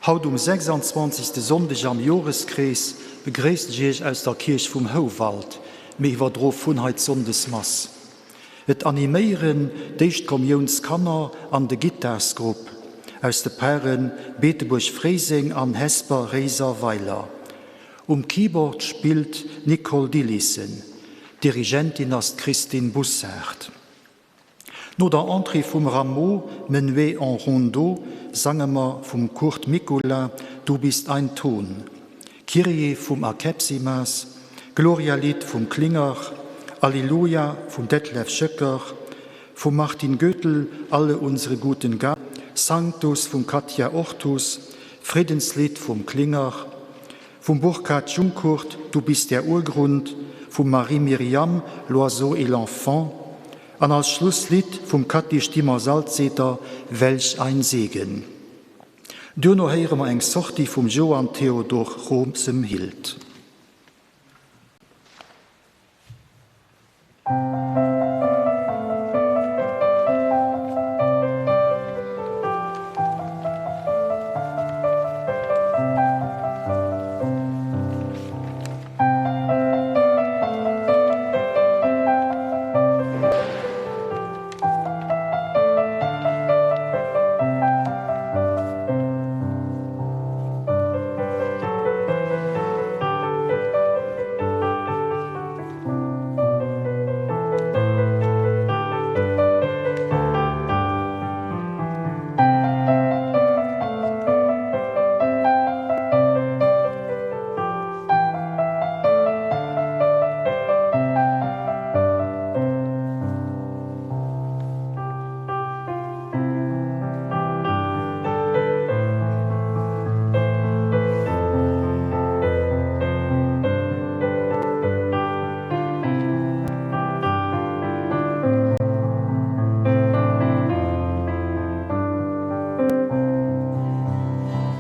Haut um 26. Sonndeg am Joreskrees begréissen ech Iech aus der Kierch vum Houwald. Mir iwwerdroe vun hei d'Sonndesmass. Et animéieren d'Éischtkommiounskanner an de Gittarsgrupp aus de Paren Beetebuerg-Fréiseng an Hesper-Réiser-Weiler. Um Keyboard spillt d'Nicole Dilissen, Dirigentin ass d'Christine Bussard. No der Entrée vum Rameau Menuet en Rondeau sange mer vum Kurt Mikula Du bist ein Ton, Kyrie vum Akepsimas, Gloria-Lidd vum Klinger, Alleluia vum Detlef Schöcker, vum Martin Goettel Alle unsere guten Gaben, Sanctus vum Katja Ortus, Friddenslidd vum Klinger, Vum Burkhard Jungkurth Du bist der Urgrund, vum Marie Myriam L'oiseau et l'enfant an als Schlusslidd vum Cathy Stimmer-Salzeder Welch ein Segen. Duerno héiere mer eng Sortie vum Johann Theodor Rosemhild.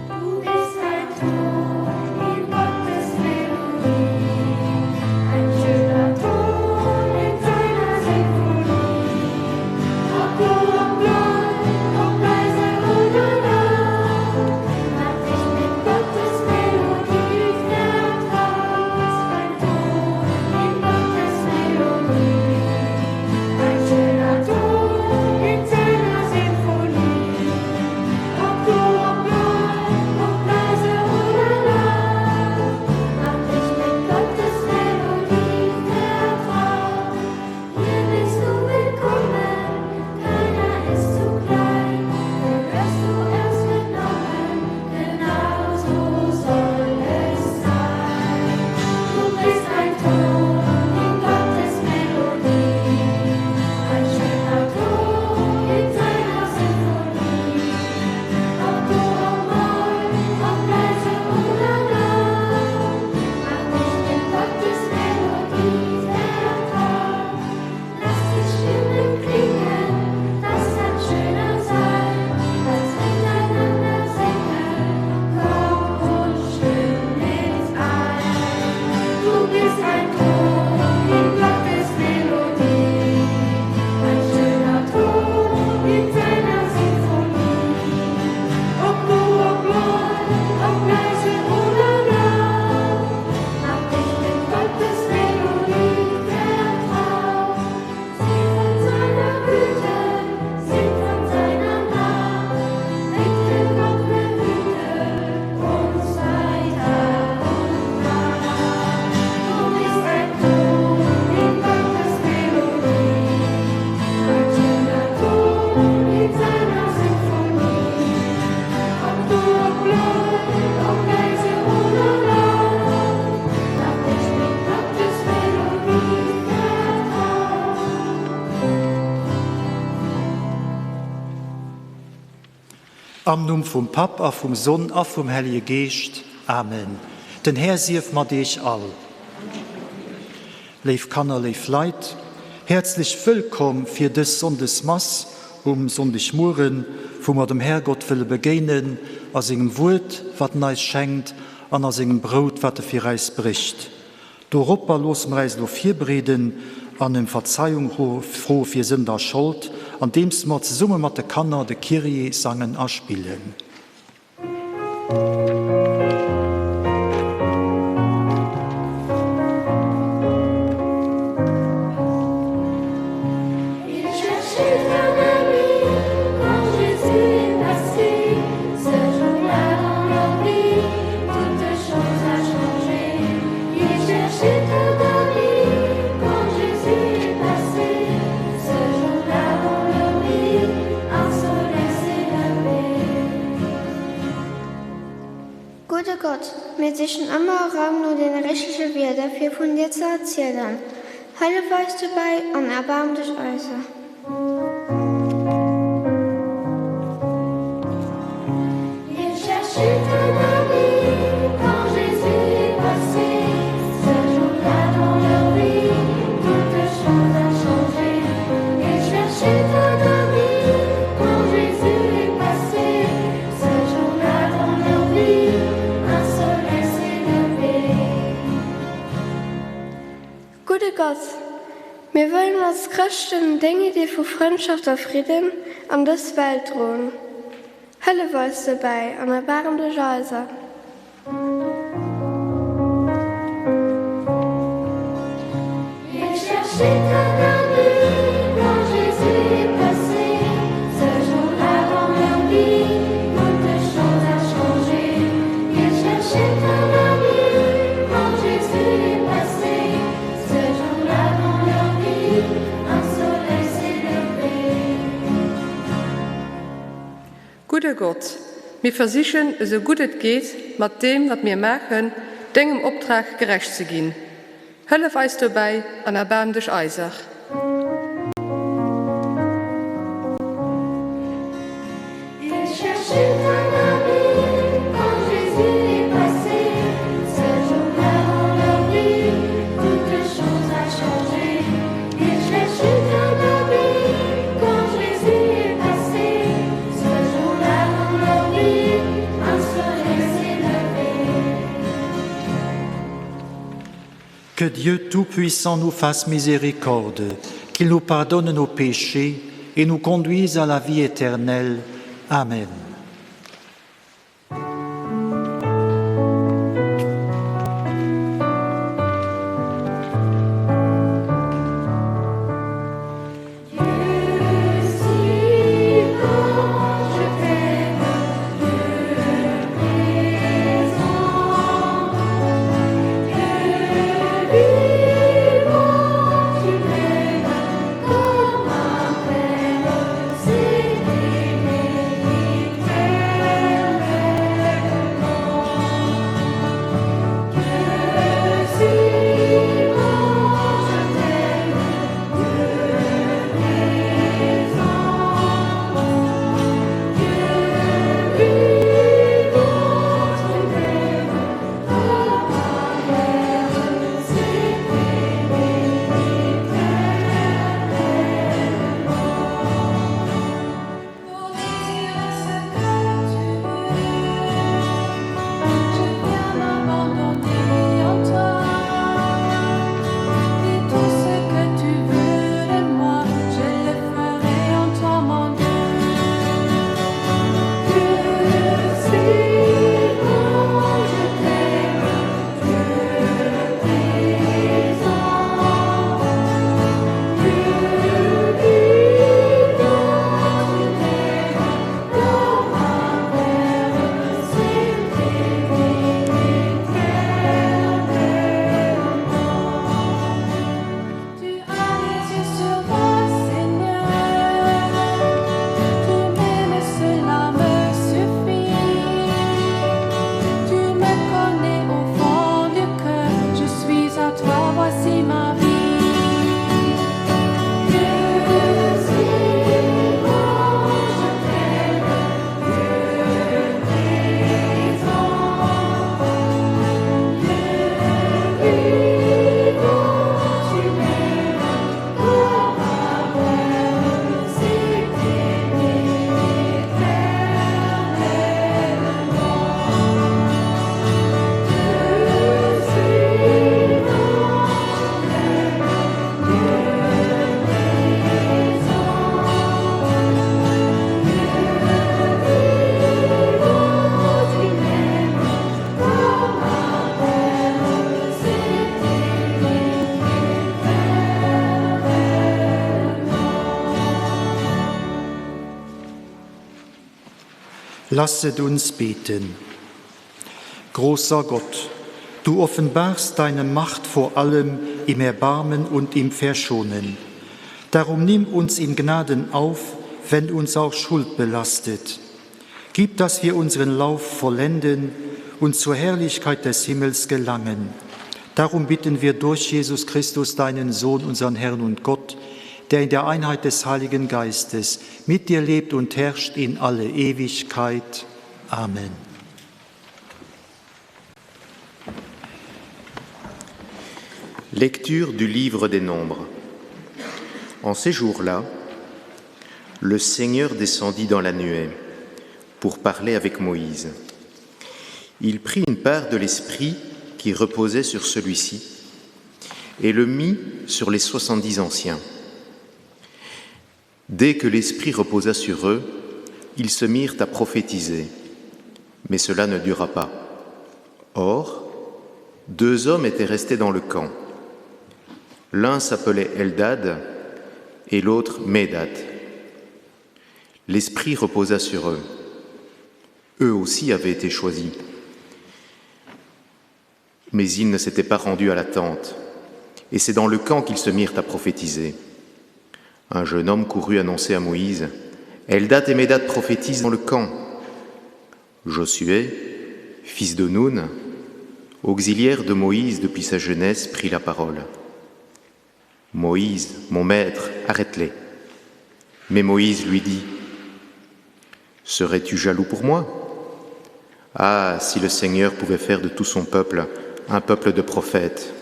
Du bist ein Ton in Gottes Melodie, ein schöner Ton in seiner Sinfonie. Ob du ob laut, ob leise oder laut, mach dich mit Gottes Melodie vertraut. Du bist ein Ton in Gottes Melodie, ein schöner Ton in seiner Sinfonie. Ob du ob laut, ob leise oder laut, mach dich mit Gottes Melodie vertraut. Hier bist du willkommen, keiner ist zu klein, gehörst du erst genommen, genau so soll es sein. Du bist ein Ton in Gottes Melodie, ein schöner Ton in seiner Sinfonie. Ob du ob Moll, ob leise oder laut, mach dich mit Gottes Melodie vertraut. Lass die Stimmen klingen, das kann schöner sein, als miteinander singen. Komm und stimm mit ein. Du bist ein Ton in Gottes Melodie, ein schöner Ton in seiner Sinfonie. Ob du ob laut, ob leise oder laut, mach dich mit Gottes Melodie vertraut. Sing von seiner Güte, sing von seiner Macht, bitte Gott behüte uns bei Tag und Nacht. Du bist ein Ton in Gottes Melodie, ein schöner Ton in seiner Sinfonie. Ob du ob laut, ob leise oder laut, mach dich mit Gottes Melodie vertraut. Am Numm vum Papp a vum Sonn a vum Hellege Geescht. Amen. Den Här sief mat iech all. Léif Kanner, léif Leit, häerzlech wëllkomm fir dës Sonndesmass um Sonndegmueren, wou mer dem Härgott wëlle begéinen a sengem Wuert, wat en eis schenkt, an a sengem Brout, wat e fir eis brécht. Doropper loosse mer äis elo virbereeden an ëm Verzeiung froe fir Sënd a Schold, andeems mer zesumme mat de Kanner de Kyrie sangen a spillen. Gudde Gott, mir sichen ëmmer erëm no deene richtege Wierder fir vun dir ze erzielen. Hëllef eis dobäi an erbaarm dech eiser. Gudde Gott, mir wëllen als Chrëschten deng Idee vu Frëndschaft a Fridden an dës Welt droen. Hëllef eis dobäi an erbaarem dech eiser. Gudde Gott, mir versichen esou gutt et geet, mat deem wat mir maachen, dengem Optrag gerecht ze ginn. Hëllef eis dobäi an erbaarm dech eiser. Que Dieu Tout-Puissant nous fasse miséricorde, qu'il nous pardonne nos péchés et nous conduise à la vie éternelle. Amen. Lasset uns beten. Großer Gott, du offenbarst deine Macht vor allem im Erbarmen und im Verschonen. Darum nimm uns in Gnaden auf, wenn uns auch Schuld belastet. Gib, dass wir unseren Lauf vollenden. und zur Herrlichkeit des Himmels gelangen. Darum bitten wir durch Jesus Christus, deinen Sohn, unseren Herrn und Gott, der in der Einheit des Heiligen Geistes mit dir lebt und herrscht in alle Ewigkeit. Amen. Lecture du livre des Nombres. En ces jours-là, le Seigneur descendit dans la nuée pour parler avec Moïse. Il prit une part de l'esprit qui reposait sur celui-ci et le mit sur les 70 anciens. Dès que l'esprit reposa sur eux, ils se mirent à prophétiser. Mais cela ne dura pas. Or, deux hommes étaient restés dans le camp. L'un s'appelait Eldad et l'autre Médad. L'esprit reposa sur eux. Eux aussi avaient été choisis. Mais ils ne s'étaient pas rendus à la tente, et c'est dans le camp qu'ils se mirent à prophétiser. Un jeune homme courut annoncer à Moïse Eldad et Médad prophétisent dans le camp. Josué, fils de Noun, auxiliaire de Moïse depuis sa jeunesse, prit la parole. Moïse, mon maître, arrête-les. Mais Moïse lui dit Serais-tu jaloux pour moi Ah, si le Seigneur pouvait faire de tout son peuple un peuple de prophètes,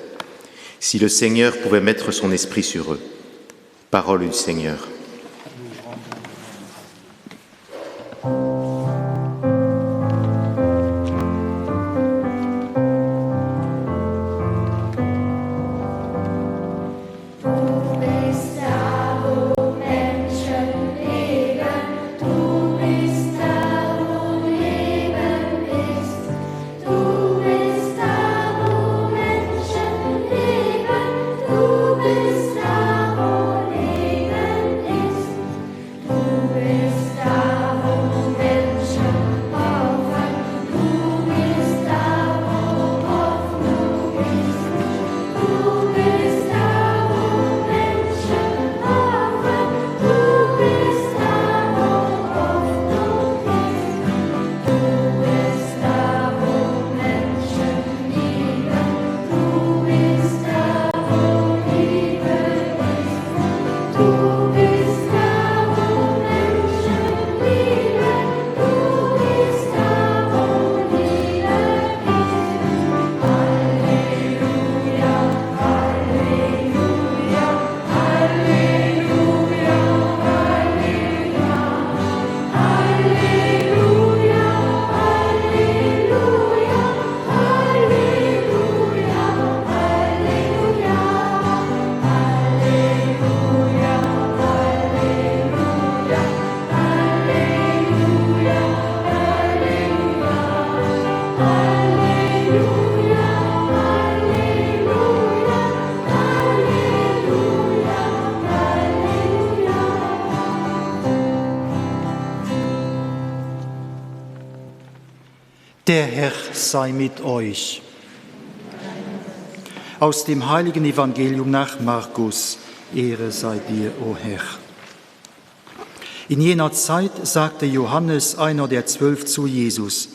si le Seigneur pouvait mettre son esprit sur eux. Parole du Seigneur. Du bist da, wo Menschen leben, du bist da, wo Leben ist. Du bist da, wo Menschen leben, du bist da, wo Leben ist. Du bist da, wo Menschen hoffen, du bist da, wo Hoffnung ist. Du bist da, wo Menschen hoffen, du bist da, wo Hoffnung ist. Du bist da, wo Menschen lieben, du bist da, wo Liebe ist. Du bist da, wo Menschen lieben, du bist da, wo Liebe ist. Halleluja, Halleluja, Halleluja, Halleluja. Halleluja, Halleluja, Halleluja, Halleluja, Halleluja, Halleluja, Halleluja, Halleluja, Halleluja, Halleluja. Der Herr sei mit euch. Aus dem heiligen Evangelium nach Markus. Ehre sei dir, o Herr. In jener Zeit sagte Johannes, einer der Zwölf, zu Jesus: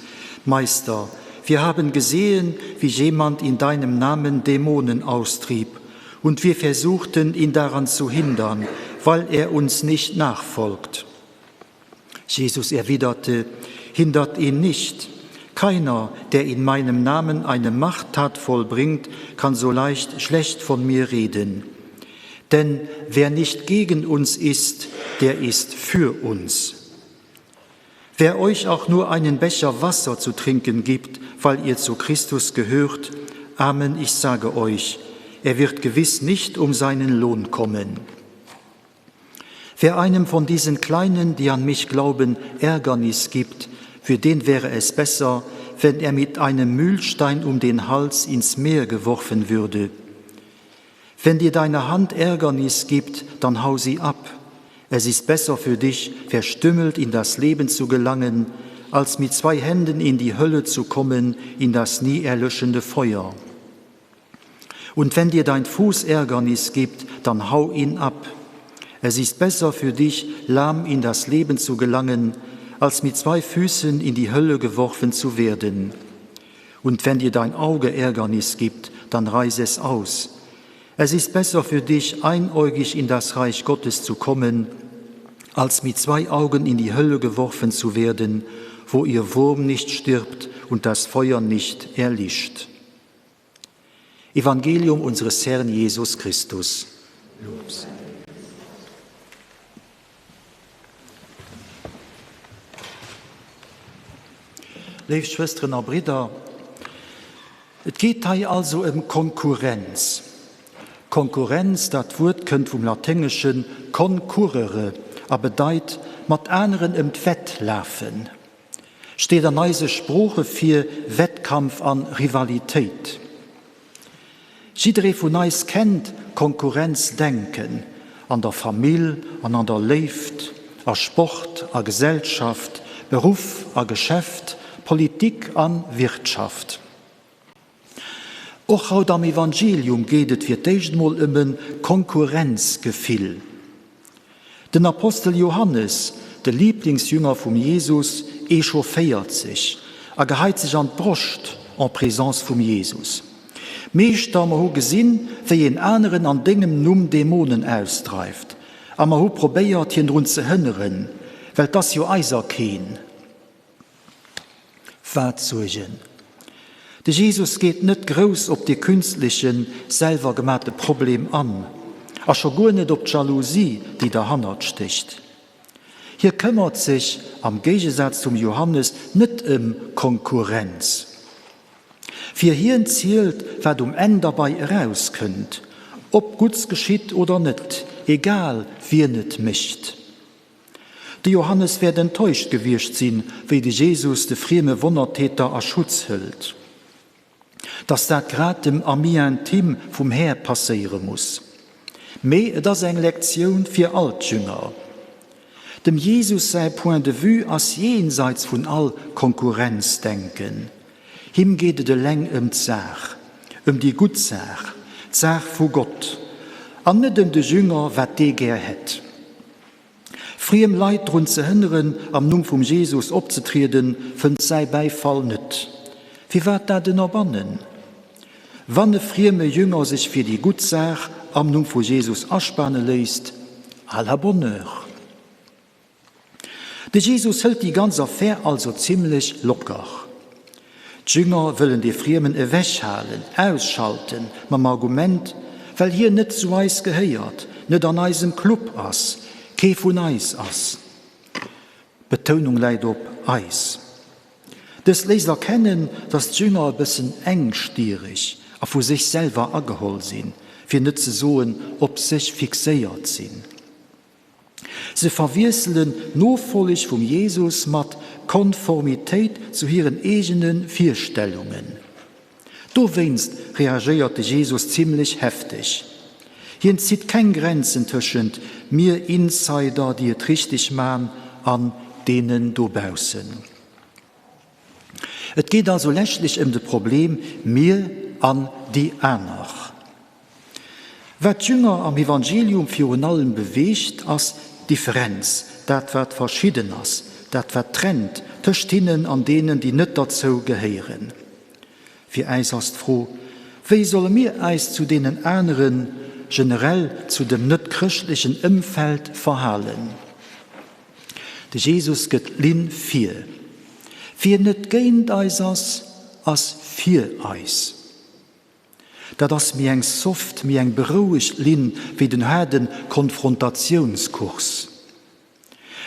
Meister, wir haben gesehen, wie jemand in deinem Namen Dämonen austrieb, und wir versuchten, ihn daran zu hindern, weil er uns nicht nachfolgt. Jesus erwiderte: Hindert ihn nicht. Keiner, der in meinem Namen eine Machttat vollbringt, kann so leicht schlecht von mir reden. Denn wer nicht gegen uns ist, der ist für uns. Wer euch auch nur einen Becher Wasser zu trinken gibt, weil ihr zu Christus gehört, Amen, ich sage euch, er wird gewiss nicht um seinen Lohn kommen. Wer einem von diesen Kleinen, die an mich glauben, Ärgernis gibt, für den wäre es besser, wenn er mit einem Mühlstein um den Hals ins Meer geworfen würde. Wenn dir deine Hand Ärgernis gibt, dann hau sie ab. Es ist besser für dich, verstümmelt in das Leben zu gelangen, als mit zwei Händen in die Hölle zu kommen, in das nie erlöschende Feuer. Und wenn dir dein Fuß Ärgernis gibt, dann hau ihn ab. Es ist besser für dich, lahm in das Leben zu gelangen, als mit zwei Füßen in die Hölle geworfen zu werden. Und wenn dir dein Auge Ärgernis gibt, dann reiß es aus. Es ist besser für dich, einäugig in das Reich Gottes zu kommen, als mit zwei Augen in die Hölle geworfen zu werden, wo ihr Wurm nicht stirbt und das Feuer nicht erlischt. Evangelium unseres Herrn Jesus Christus. Lobs. Léif Schwësteren a Bridder, et geet hei also ëm Konkurrenz. Konkurrenz, dat Wuert kënnt vum laténgesche concurrere a bedeit mat aneren ëm d'Wett lafen. Steet an eise Sprooche fir Wettkampf an Rivalitéit. Jidderee vun eis kennt Konkurrenzdenken, an der Famill an an der Léift, a Sport a Gesellschaft, Beruff a Geschäft, Politik a Wirtschaft. Och haut am Evangelium geet et fir d'éischt mol ëm e Konkurrenzgefill. Den Apostel Johannes, de Liblingsjünger vum Jesus, echaufféiert sech a geheit sech an d'Broscht en présence vum Jesus. Meeschter, mer hu gesinn, wéi een aneren an dengem Numm Dämonen ausdreift, a mer hu probéiert, hien drun ze hënneren, well 't ass jo eiser keen. Wat Suergen! De Jesus geet net grouss op dee künstlechen, selwer gemate Problem an, a scho guer net op d'Jalousie, déi derhannert stécht. Hie këmmert sech, am Géigesaz zum Johannes, net ëm Konkurrenz. Fir hien zielt, wat um Enn derbei erauskënnt, ob Gutts geschitt oder net, egal wien et mécht. De Johannes wäert enttäuscht gewiescht sinn, wéi de Jesus de frieme Wonnertäter a Schutz hëlt. Dass dat grad dem Ami intime vum Här passéiere muss. Mee et ass eng Lektioun fir all d'Jünger. Dem Jesus säi Point de vue ass jenseits vun all Konkurrenzdenken. Him geet et eleng ëm d'Saach, ëm déi gutt Saach, d'Saach vu Gott, an net ëm de Jünger, wat dee gär hätt. Friem Leit drun ze hënneren, am Numm vum Jesus opzetrieden, fënnt säi Bäifall net. Firwat dat ënnerbannen? Wann e frieme Jünger sech fir déi gutt Saach am Numm vu Jesus aspane léisst, à la bonne heure! De Jesus hëlt déi ganz Affär also zimmlech locker. D'Jünger wëllen dee Friemen ewechhalen, ausschalten, mam Argument, well hien net zu eis gehéiert, net an eisem Club ass, kee vun eis ass. D'Betounung läit op eis. Dëst léisst erkennen, datt d'Jünger e bëssen engstireg a vu sech selwer ageholl sinn, fir net ze soen op sech fixéiert sinn. Se verwiesselen d'Nofolleg vum Jesus mat Konformitéit zu hiren eegene Virstellungen. Dowéinst reagéiert de Jesus zimmlech hefteg. Hien zitt keng Grenzen tëschent mir Insider, déi et richteg man, an deenen dobaussen. Et geet also leschtlech ëm de Problem mir an déi aner. Wat d'Jünger am Evangelium virun allem beweegt, ass d'Differenz, dat wat verschidden ass, dat wat trennt tëscht hinnen an deenen, déi net derzou gehéieren. Fir äis ass d'Fro, Wéi solle mir äis zu deenen aneren, generell zu dem net-chrëschtlechen Ëmfeld verhalen? De Jesus gëtt d'Linn vir. Wien net géint eis ass, ass fir eis. Dat ass méi eng soft, méi eng berouegt Linn wéi den haarde Konfrontatiounskurs.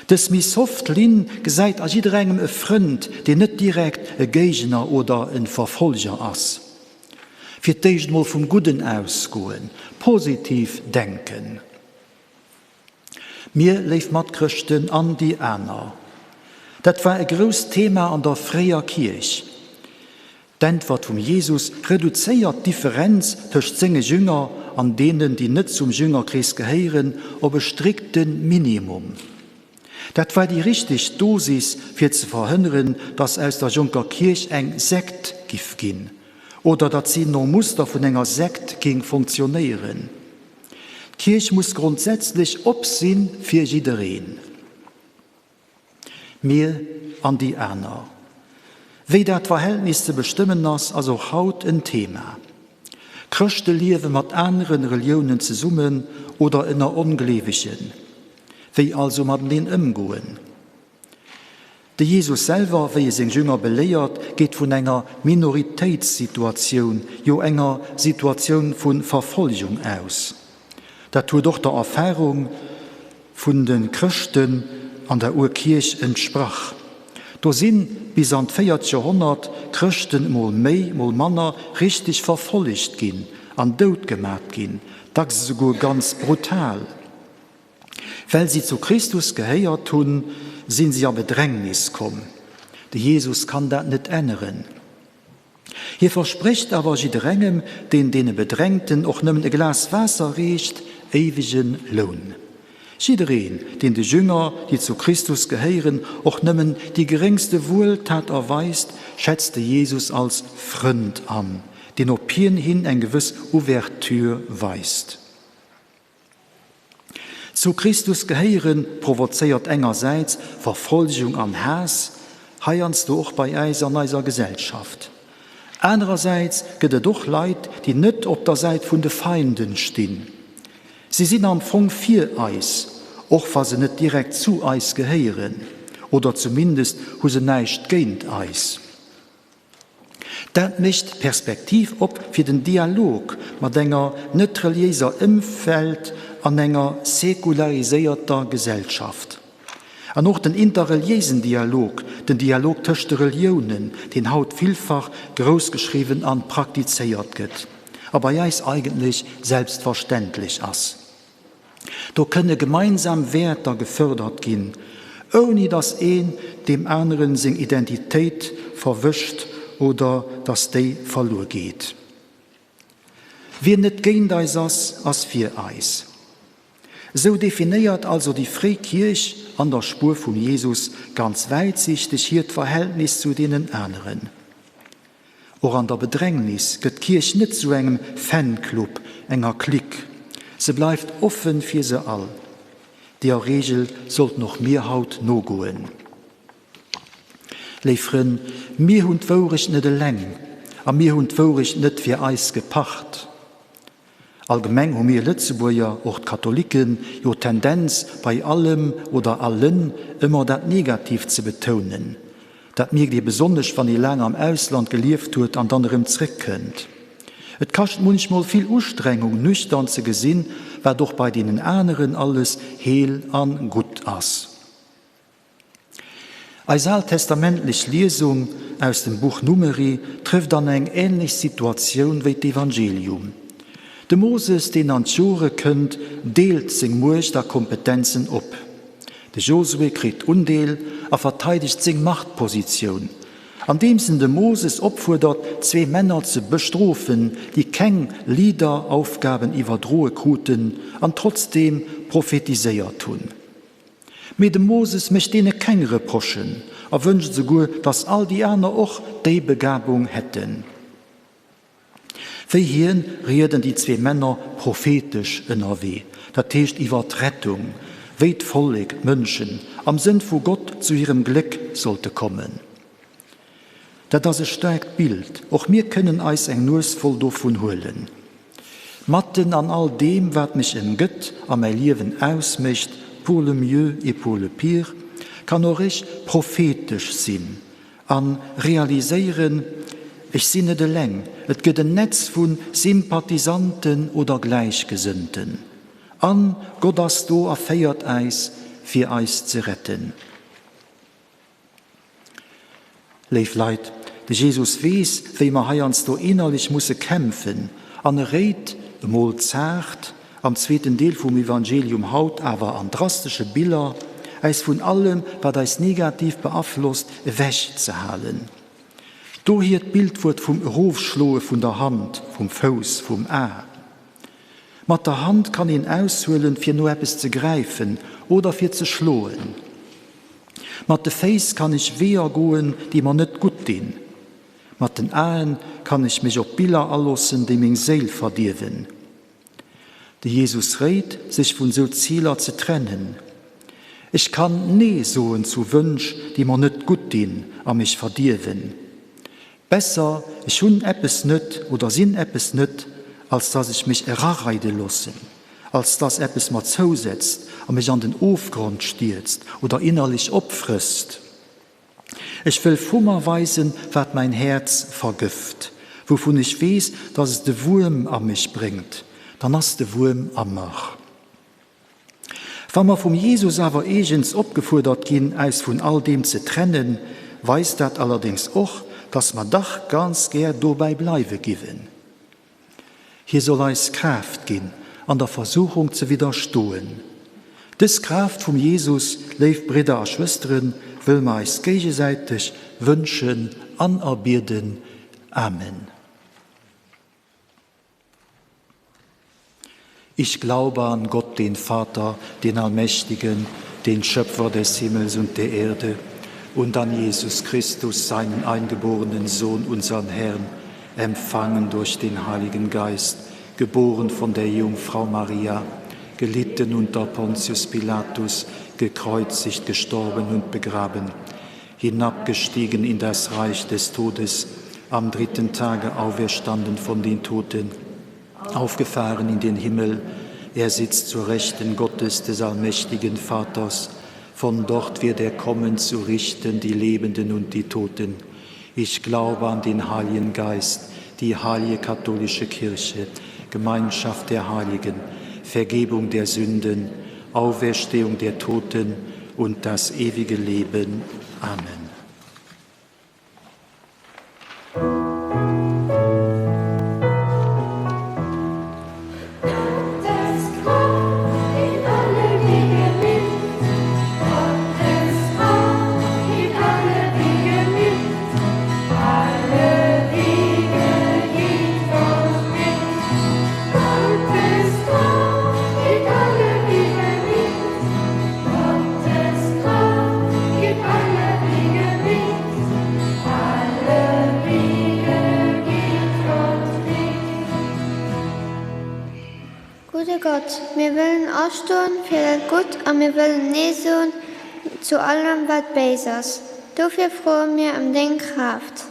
Dës méi soft Linn gesäit a jidderengem e Frënd, deen net direkt e Géigner oder e Verfolger ass. Fir d'éischt mol vum Gudden ausgoen, positiv denken. Mir, léif Matchrëschten, an déi aner. Dat war e grousst Thema an der fréier Kierch. D'Äntwert vum Jesus reduzéiert d'Differenz tëscht senge Jünger an deenen, déi net zum Jüngerkrees gehéieren, op e strikte Minimum. Dat war déi richteg Dosis, fir ze verhënneren, datt aus der jonker Kierch eng Sekt giff ginn, oder datt si nom Muster vun enger Sekt géing funktionéieren. D'Kierch muss grondsätzlech op si fir jiddereen. Mir an déi aner. Wéi dat Verhältnis ze bestëmmen ass, ass och haut en Thema. Chrëschte liewe mat anere Reliounen zesummen oder ënner Ongleewegen. Wéi also mateneen ëmgoen? De Jesus selwer, wéi e seng Jünger beléiert, geet vun enger Minoritéitssituatioun, jo enger Situatioun vu Verfolgung aus. Dat huet och der Erfarung vun de Chrëschten an der Urkierch entsprach. Do si bis an d'véiert Joerhonnert Chrëschten mol méi, mol manner richteg verfollegt ginn an doutgemat ginn, dacks esouguer ganz brutal. Well si zu Christus gehéiert hunn, sinn si a Bedrängnis komm. De Jesus kann dat net änneren. Hie versprécht awer jidderengem, deen deene Bedrängten och nëmmen e Glas Waasser reecht, éiwege Loun. Jiddereen, deen de Jünger, déi zu Christus gehéieren, och nëmmen déi geréngste Wueltat erweist, schätzt de Jesus als Frënd an, deen op hien hin eng gewëss Ouverture weist. Zu Christus gehéieren provozéiert engersäits Verfolgung an Haass, heiansdo och bei äis an eiser Gesellschaft. Anerersäits gëtt et och Leit, déi net op der Säit vun de Feinden stinn. Si sinn am Fong fir eis, och wa se net direkt zu eis gehéieren, oder zumindest hu se näischt géint eis. Dat mécht d'Perspektiv op fir den Dialog mat enger net-reliéiser Ëmwelt an enger säkulariséierter Gesellschaft. An och den interreliéisen Dialog, den Dialog tëscht de Reliounen, deen haut villfach groussgeschriwwen an praktizéiert gëtt a bei eis eigentlech selbstverständlech ass. Do kënne gemeinsam Wäerter gefërdert ginn, ouni datt een deem aneren seng Identitéit verwëscht oder datt déi verluer geet. Wien net géint eis ass, ass fir eis. Esou definéiert also déi fréi Kierch an der Spuer vum Jesus ganz wäitsichteg hiert Verhältnis zu deenen aneren. Och an der Bedrängnis gëtt d'Kierch net zu engem Fanclub, enger Clique. Se bleift offen fir se all. Deeër Reegel sollten och mir haut nogoen. Léif Frënn, mir hunn d'Wourecht net eleng a mir hunn d'Wourecht net fir eis gepacht. Allgemeng hu mir Lëtzebuerger, och d'Katholiken, jo d'Tendenz, bei allem oder allen ëmmer dat Negatiivt ze betounen. Dat mierkt ee besonnesch, wann ee laang am Ausland gelieft huet an dann erëm zréckkënnt. Et kascht munchmol vill Ustrengung, nüchtern ze gesinn, wat och bei deenen aneren alles heel an gutt ass. Eis altestamentlech Liesung aus dem Buch Numeri trëfft an eng änlech Situatioun wéi d'Evangelium. De Moses, deen an d'Jore kënnt, deelt seng Muecht a Kompetenzen op. De Josue kritt Undeel a verteidegt seng Machtpositioun, andeems en de Moses opfuerdert, zwee Männer ze bestrofen, déi keng Leaderaufgaben iwwerdroe kruten an trotzdeem prophetiséiert hunn. Mee de Moses mécht deene keng Reprochen a wënscht esouguer, datt all déi aner och déi Begabung hätten. Wéi hien rieden déi zwee Männer prophetesch ënnerwee, dat heescht iwwer d'Rettung, wéi d'Vollek, d'Mënschen, am Sënn vu Gott zu hirem Gléck sollte kommen. Dat ass e staarkt Bild, och mir kënnen eis eng Nues voll dovun huelen. Matten an all deem, wat mech ëmgëtt a mäi Liewen ausmécht, pour le mieux et pour le pire, kann och ech prophetesch sinn a realiséieren, Ech sinn net eleng, et gëtt en Netz vu Sympathisanten oder Gläichgesënnten. An Gott ass do a féiert äis, fir eis ze retten. Léif Leit, de Jesus weess, wéi mer heiansdo innerlech musse kämpfen an e réit, emol zaart, am zweeten Deel vum Evangelium haut awer an drastesche Biller, äis vun allem, wat eis negativ beaflosst, ewech ze halen. Dohier d'Bildwuert vum Erofschloe vun der Hand, vum Fouss, vum A. Mat der Hand kann een aushuelen, fir no eppes ze gräifen oder fir ze schloen. Mat de Féiss kann ech Weeër goen, déi mer net gutt dinn. Mat den Aen kann ech mech op Biller aloossen, déi meng Séil verdierwen. De Jesus réit, sech vun sou Ziler ze trennen. Ech kann Nee soen zu Wënsch, déi mer net gutt dinn a mech verdierwen. Besser, ech hunn eppes net oder sinn eppes net, als dass ech mech erareide loossen, als dass eppes mer zousetzt a mech an den Ofgrond stierzt oder innerlech opfrësst. Ech wëll vu mer weisen, wat mäin Häerz vergëft, wouvun ech weess, dass et de Wuerm a mech bréngt, dann ass de Wuerm a mer. Wa mer vum Jesus awer eegens opgefuerdert ginn, äis vun all deem ze trennen, weist dat allerdéngs och, dass mer dach ganz gär dobäi bleiwe giwen. Hie soll eis Kraaft ginn, an der Versuchung ze widderstoen. Dës Kraaft vum Jesus, léif Bridder a Schwësteren, wëlle mer eis géigesäiteg wënschen an erbieden. Amen. Ich glaube an Gott, den Vater, den Allmächtigen, den Schöpfer des Himmels und der Erde, und an Jesus Christus, seinen eingeborenen Sohn, unseren Herrn, empfangen durch den Heiligen Geist, geboren von der Jungfrau Maria, gelitten unter Pontius Pilatus, gekreuzigt, gestorben und begraben, hinabgestiegen in das Reich des Todes, am dritten Tage auferstanden von den Toten, aufgefahren in den Himmel, er sitzt zur Rechten Gottes des allmächtigen Vaters, von dort wird er kommen zu richten die Lebenden und die Toten. Ich glaube an den Heiligen Geist, die heilige katholische Kirche, Gemeinschaft der Heiligen, Vergebung der Sünden, Auferstehung der Toten und das ewige Leben. Amen. Gudde Gott, mir wëllen astoen fir dat Gutt a mir wëllen Nee soen zu allem, wat béis ass. Dofir froe mir ëm deng Kraaft.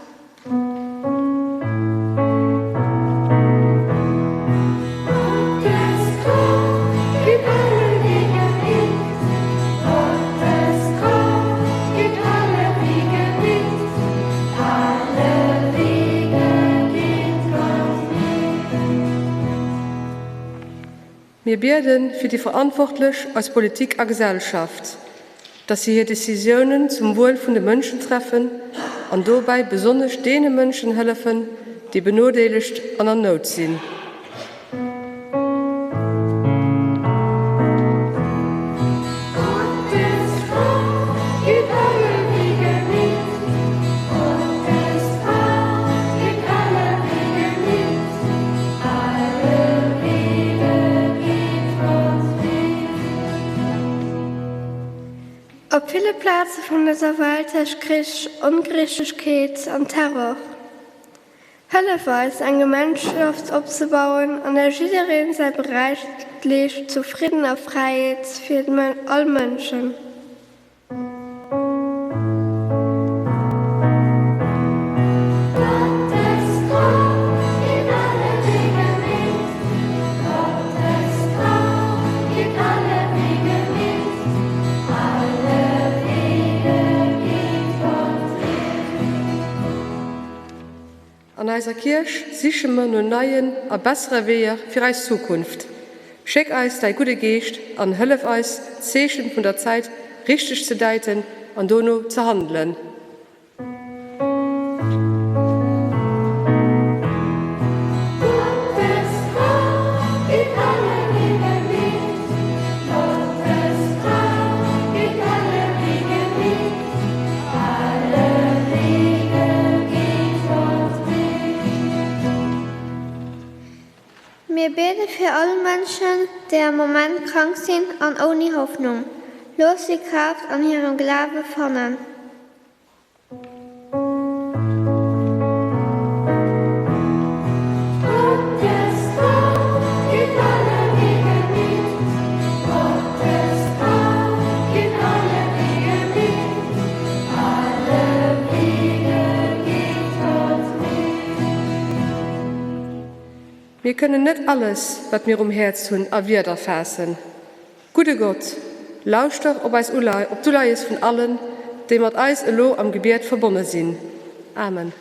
Mir bieden fir déi Verantwortlech aus Politik a Gesellschaft, dass si hir Decisiounen zum Wuel vun de Mënschen treffen an dobäi besonnesch deene Mënschen hëllefen, déi benodeelegt an an Nout sinn. Op ville Plaze vun dëser Welt herrscht Krich, Ongerechtegkeet an Terror. Hëllef eis, eng Gemeinschaft opzebauen, an där jiddereen säi Beräich leescht zu Fridden a Fräiheet fir all Mënschen. An eiser Kierch siche mer no neien a bessere Weeër fir eis Zukunft. Schéck eis däi gudde Geescht an hëllef eis, d'Zeechen vun der Zäit richteg ze däiten an dono ze handelen. Mir biede fir all Mënschen, déi am Moment krank sinn an ouni Hoffnung. Looss si Kraaft an hirem Glawe fannen. Mir kënnen net alles, wat mir um Häerz hunn, a Wierder faassen. Gudde Gott, lauschter op eis Ulei, op d'Uleies vun allen, déi mat eis elo am Gebiet verbonne sinn. Amen.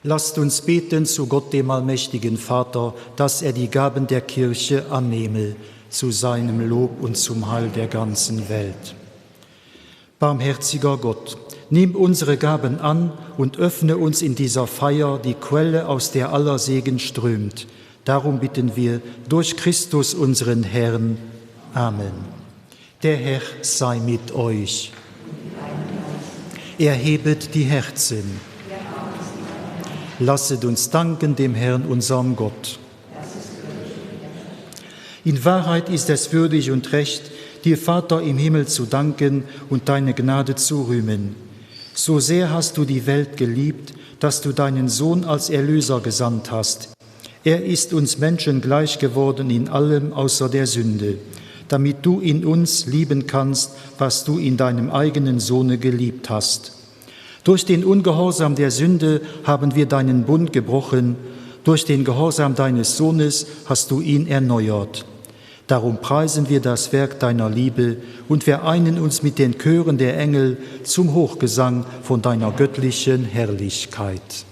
Lasst uns beten zu Gott dem allmächtigen Vater, dass er die Gaben der Kirche annehme zu seinem Lob und zum Heil der ganzen Welt. Barmherziger Gott, nimm unsere Gaben an und öffne uns in dieser Feier die Quelle, aus der aller Segen strömt. Darum bitten wir durch Christus unseren Herrn. Amen. Der Herr sei mit euch. Erhebet die Herzen. Lasset uns danken dem Herrn unserem Gott. In Wahrheit ist es würdig und recht, dir Vater im Himmel zu danken und deine Gnade zu rühmen. So sehr hast du die Welt geliebt, dass du deinen Sohn als Erlöser gesandt hast. Er ist uns Menschen gleich geworden in allem außer der Sünde, damit du in uns lieben kannst, was du in deinem eigenen Sohne geliebt hast. Durch den Ungehorsam der Sünde haben wir deinen Bund gebrochen, durch den Gehorsam deines Sohnes hast du ihn erneuert. Darum preisen wir das Werk deiner Liebe und vereinen uns mit den Chören der Engel zum Hochgesang von deiner göttlichen Herrlichkeit.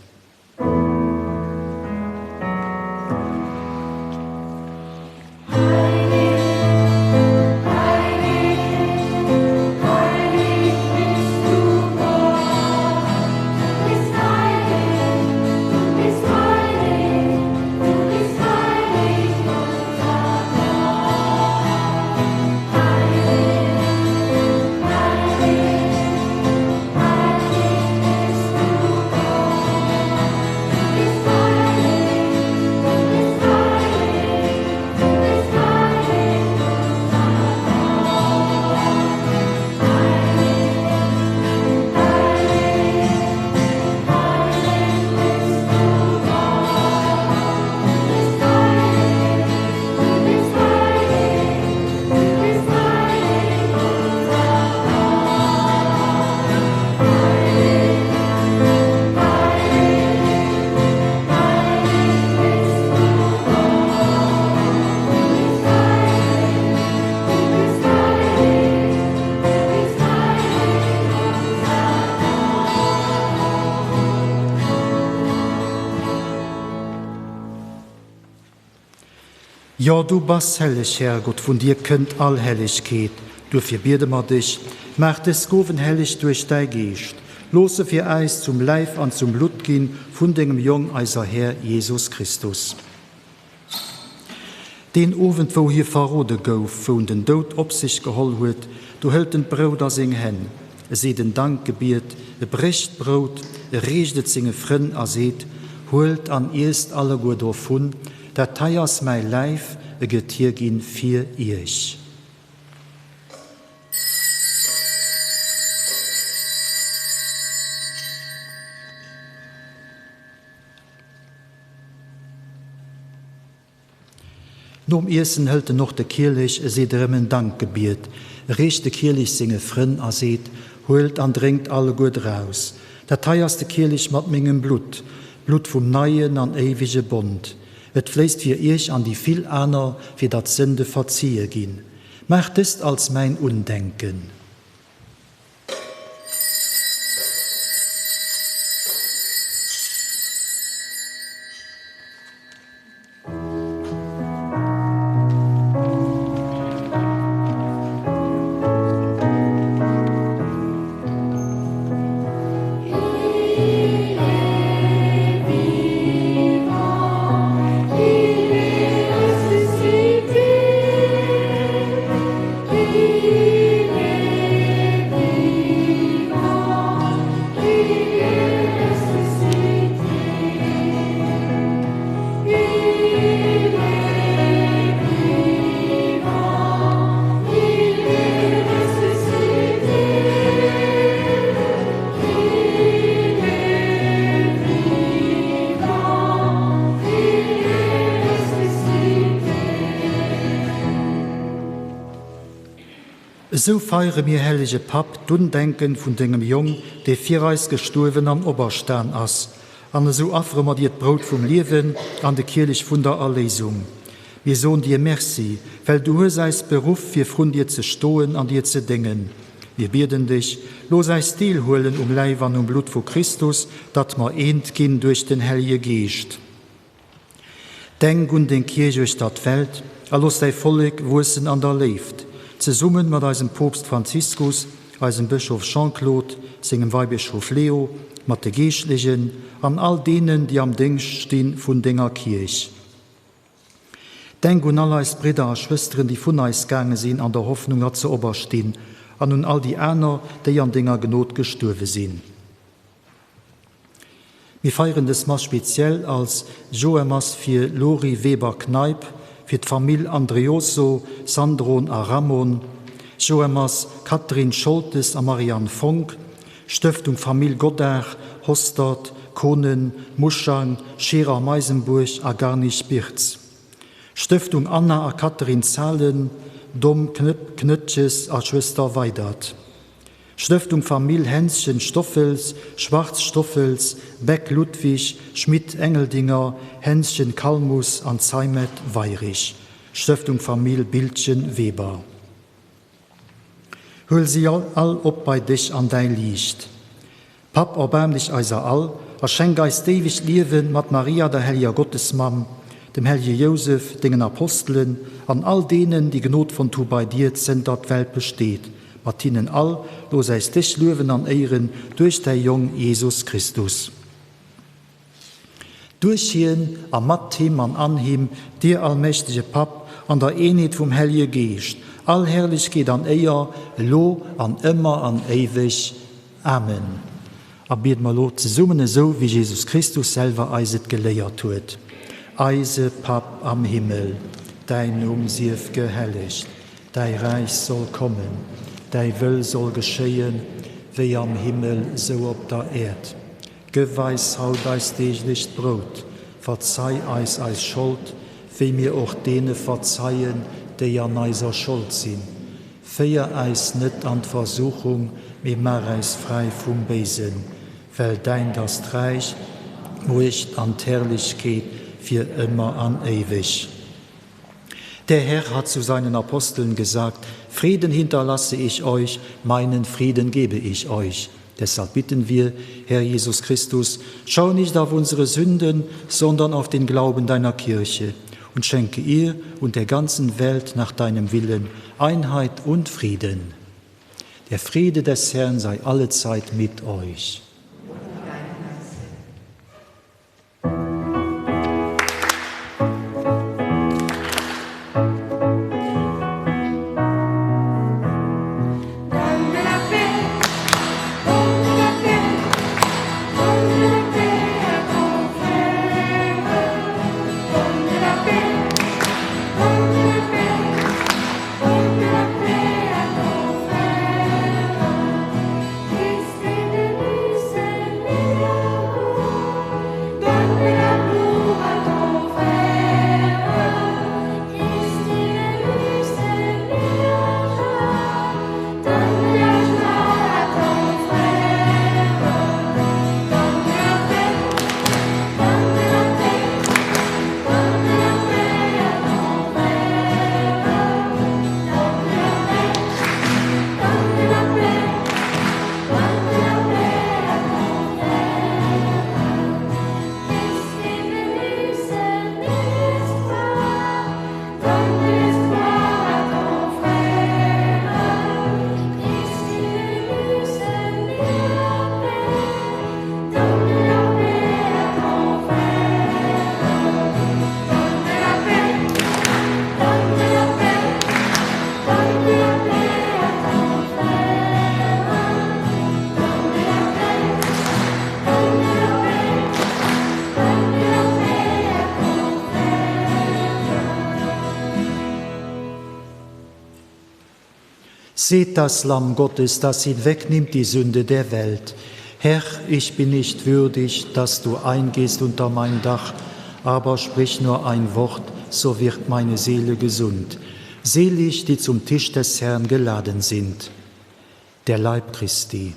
Jo, du bass helleg, Herrgott, vun dir kënnt all Hellegkeet. Duerfir biede mer dech, Maach dës Gowen helleg duerch däi Geescht. Looss se fir äis zum Läif an zum Blutt ginn vun dengem Jong, eiser Här Jesus Christus. Deen Owend, wou hie verrode gouf, wou en den Doud op sech geholl huet, do hëlt en d'Brout a seng Hänn, e seet en Dankgebiet, e brécht d'Brout, e reecht et senge Frënn a seet, Huelt an iesst alleguer dovun, dat hei ass mäi Läif, e gëtt hierginn fir iech. Nom Iessen hëlt en och de Kielech, e seet erëm en Dankgebiet, e reecht de Kielech senge Frënn a seet, Huelt an drénkt alleguer draus, dat hei ass de Kielech mat mengem Blutt, d'Blutt vum neien an éiwege Bond. Et fléisst fir iech an déi vill aner, fir datt d'Sënde verzie ginn. Maacht dëst als mäin Undenken. Esou feiere mir, hellege Papp, d'Undenken vun dengem Jong, dee fir eis gestuerwen an operstan ass. An esou affere mer dir d'Brout vum Liewen an de Kielech vun der Erléisung. Mir soen dir Merci, well du hues eis beruff, fir vrun dir ze stoen an dir ze déngen. Mir bieden dech, looss eis deelhuelen um Läif an um Blutt vu Christus, datt mer eent ginn duerch den Hellege Geescht. Denk un deng Kierch uechter d'Welt a looss däi Vollek wuessen an der Léift, zesumme mat eisem Poopst Franziskus, eisem Bëschof Jean-Claude, sengem Weibëschof Leo, mat de Geeschtlechen an all deenen, déi am Déngscht sti vun denger Kierch. Denk un all eis Bridder a Schwësteren, déi vun eis gaange sinn an der Hoffnung, datt se operstinn, an un all déi aner, déi an denger Gnod gestuerwe sinn. Mir feieren dës Mass speziell als Joermass fir Lori Weber-Kneip, fir d'Famill Andreoso, Sandron a Ramon, Joermass Catherine Scholtes a Marianne Fonck, Stëftung Famill Godart, Hostert, Konen, Muschang, Scherer-Meisembuerg a Garnich-Birtz, Stëftung Anna a Catherine Zahlen, Dom Knëttges a Schwëster Weidert. Stëftung Famill Hänschen Stoffels, Schwarz Stoffels, Beck Ludwig, Schmit Engeldinger, Hänschen Kalmus an Zeimet Weyrich, Stëftung Famill Biltgen Weber. Huel si all op bei dech an däi Liicht. Papp, erbaarm dech eiser all a schenk eis d'éiwegt Liewen mat Maria, der helleger Gottesmamm, dem hellege Jousef, dengen Apostelen an all deenen, déi Gnod fonnt hu bei dir, zënter d'Welt besteet. Mat hinnen all looss äis dech luewen an éieren duerch däi Jong Jesus Christus. Duerch hien a mat him an an him, dir allmächtege Papp, an der Eenheet vum Hellege Geescht, all Herrlechkeet an Éier, elo an ëmmer an éiweg. Amen. A biede mer elo zesummen esou wéi Jesus Christus selwer eis et geléiert huet, Eise Papp am Himmel, däin Numm sief gehellegt, däi Räich soll kommen, däi Wëll soll geschéien, wéi am Himmel sou op der Äerd. Gëff eis haut eist deeglecht Brout. Verzei eis eis Schold, wéi mir och deene verzeien, déi an eiser Schold sinn. Féier äis net an d'Versuchung, mee maach äis fräi vum Béisen. Well däint ass d'Räich, d'Muecht an d'Herrlechkeet fir ëmmer an éiweg. Der Herr hat zu seinen Aposteln gesagt, Frieden hinterlasse ich euch, meinen Frieden gebe ich euch. Deshalb bitten wir, Herr Jesus Christus, schau nicht auf unsere Sünden, sondern auf den Glauben deiner Kirche und schenke ihr und der ganzen Welt nach deinem Willen Einheit und Frieden. Der Friede des Herrn sei allezeit mit euch. Seht das Lamm Gottes, das hinwegnimmt die Sünde der Welt. Herr, ich bin nicht würdig, dass du eingehst unter mein Dach, aber sprich nur ein Wort, so wird meine Seele gesund. Selig, die zum Tisch des Herrn geladen sind. Der Leib Christi.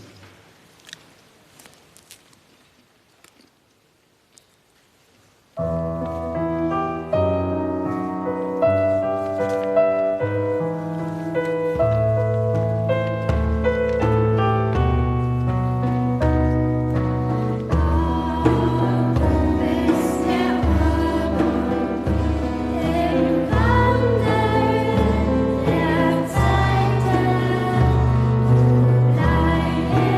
Der Zeiten, wo bleib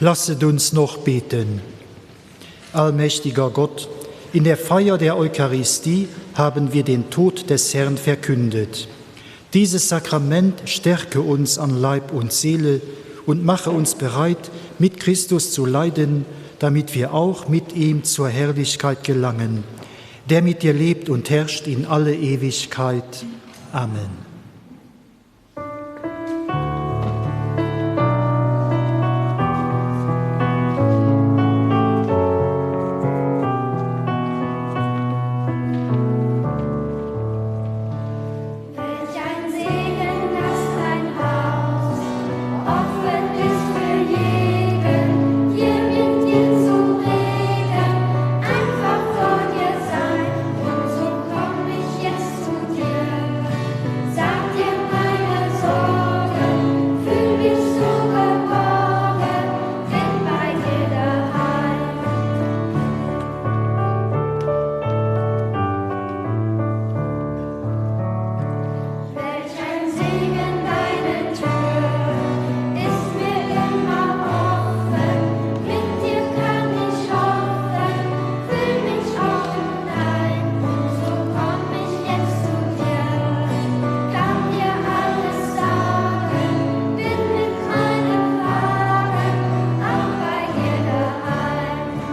Lasset uns noch beten. Allmächtiger Gott, in der Feier der Eucharistie haben wir den Tod des Herrn verkündet. Dieses Sakrament stärke uns an Leib und Seele und mache uns bereit, mit Christus zu leiden, damit wir auch mit ihm zur Herrlichkeit gelangen, der mit dir lebt und herrscht in alle Ewigkeit. Amen. Welch ein Segen, dass dein Haus offen ist für jeden, hier mit dir zu reden, einfach vor dir sein. Und so komm ich jetzt zu dir. Sag dir meine Sorgen, fühl mich so geborgen, bin bei dir daheim. Welch ein Segen deine Tür ist mir immer offen, mit dir kann ich hoffen, fühl mich auch hinein. Und so komm ich jetzt zu dir, kann dir alles sagen, bin mit meinen Fragen auch bei dir daheim.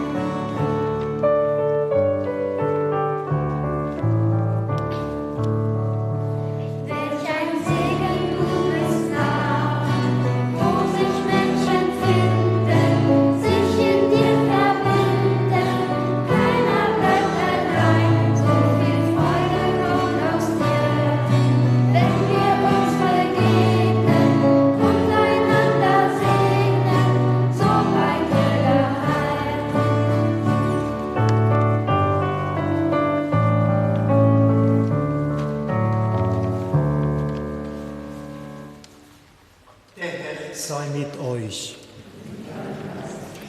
Welch ein Segen du bist nah, wo sich Menschen finden, sich in dir verbinden, keiner bleibt allein, so viel Freude kommt aus dir. Wenn wir uns begegnen und einander segnen, so bei dir daheim. Der Herr sei mit euch.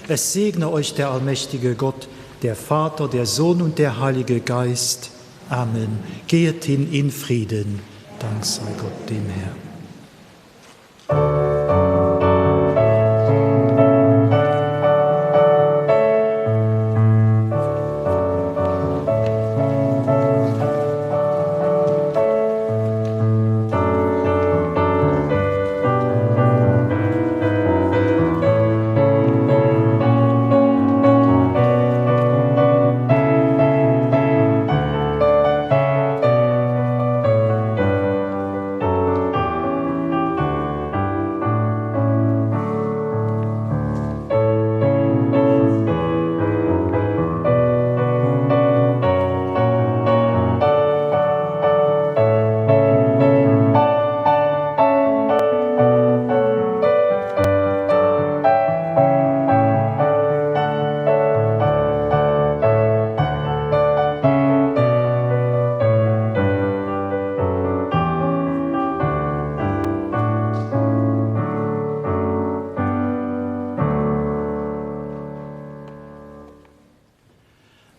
Es segne euch der allmächtige Gott, der Vater, der Sohn und der Heilige Geist. Amen. Gehet hin in Frieden. Dank sei Gott dem Herrn.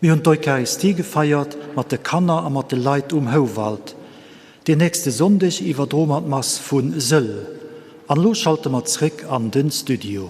Mir hunn d'Eucharistie gefeiert mat de Kanner a mat de Leit um Houwald. Deen nächste Sonndeg iwwerdroe mer d'Mass vu Sëll. An elo schalte mer zréck an den Studio.